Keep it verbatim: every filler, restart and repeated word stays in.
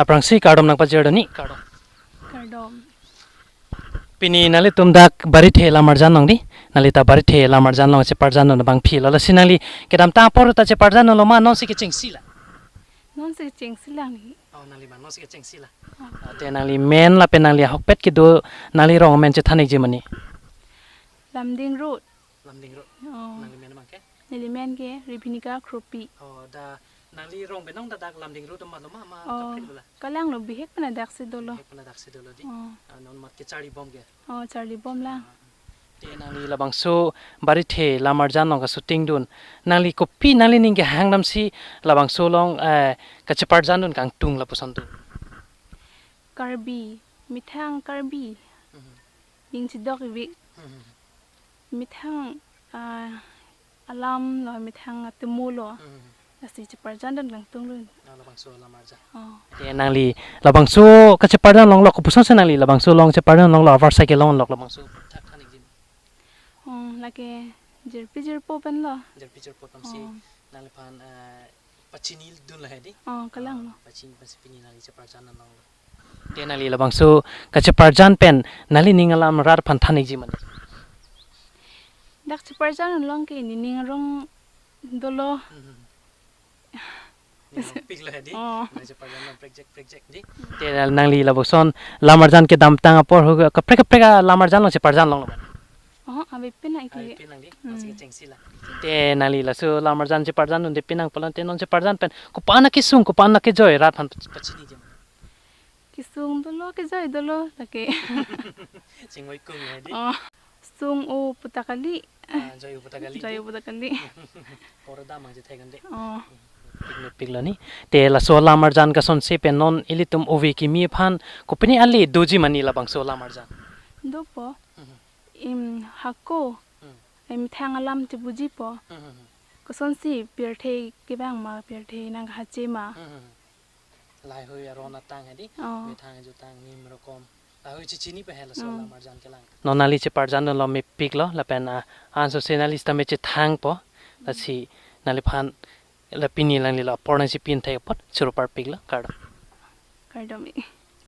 Aphrangsi kardom nangpajir doni, kardom. Kardom. Pini nanglitum dak Barithe Lamarjan along di, nangli ta Barithe Lamarjan along cheparjan dun abang philo, lasi nangli kedamtang apor ta cheparjan dunlo ma, nonsi kechengsi la? Nonsi kechengsi lang ni. Oh, nangli ma nonsi kechengsi la. Oh. Ah, te nangli men lapen nangli ahokpet kedo, nangli rong amen chethan ikji mane. Lamding Road. Lamding Road. Oh. Nangli men abang ke? Neli men ke Ribhinika Kropi. Oh, da nangli rong binong ta dak Lamding Road amat lo ma, ma Oh, kaprek lo la? Kalang lo, bihek pen adaksi dolo. Bihek pen adaksi dolo di. Oh. Ah, non mat kecharli bom ke? Oh, charli bom la. Ah, te nangli labangso Barithe Lamarjan along kashooting dun, nangli kopi nangli ning kehang damsi labangso along, eh, kacheparjan dun kangtung lapuson tu? Karbi, methang Karbi. Mhm. Ning chedok ivik. Mhm. Methang, ah, alam lo, methang atomo lo. Mhm. Lasi cheparjan dun kangtung dun. Ah, labangso Lamarjan. Oh. Te nangli labangso kacheparjan longlo, kopuson si nangli labangso along cheparjan longlo, avarsai kelong lok labangso thak than ikji? Oh, lake jirpi jirpo pen lo. Jirpi jirpo pen si Oh. nangliphan, eh, pachini dun lahai di. Oh, kalang lo. Ah, pachini pensi pini nangli cheparjan longlo. Te nangli labangso kacheparjan pen nangli ning alam rat aphan than ikji mane? Dak cheparjan along ke nening arong dolo. Mhm. Ning arong pik lahai di. Oh. Nang cheparjan along prekjak prekjak di. Te nangli lapuson Lamarjan kedamtang apor hu kaprek kaprek a Lamarjan along cheparjan longlo ma? Oh, avepin na Ave ikli. pin lang di, Hmm. nonsi kechengsi la. Te nangli laso Lamarjan cheparjan dunde pin nangpo, te non cheparjan pen kopi-an akesung, kopi-an akejoi rat aphan pach-, pachini ikji? Kesung dolo, kejoi dolo, lake. Chingvai kung lahai di. Oh, sung-o pu ta kali. Ah, joi-o pu ta kali Joi-o di. pu ta kali. Ora damang je thai kan de. Oh. Pik lo, pik lo ni. Te laso Lamarjan kasonsi pen non ilitum ove kimi aphan kopine ale doji mane labangso Lamarjan? Dopo. Mhm. Im hako. Hmm. Im thang alam chebujipo. Hmm, hmm, hmm. Kosonsi pirthe kevang ma, pirthe nangkahache ma. Hmm, hmm, hmm. Laheihui aron atang hedi. Oh. Methang jutang nim rokom. Laheihui chechini pehel so Hmm. Lamarjan kelang. Non nangli cheparjan dunlo mepik lo, lapen, ah, anso si nangli sitame chethangpo. Lasi nangliphan la pini nangli la apor nangsi pin thai apot choro parpik lo, kardom. Kardom.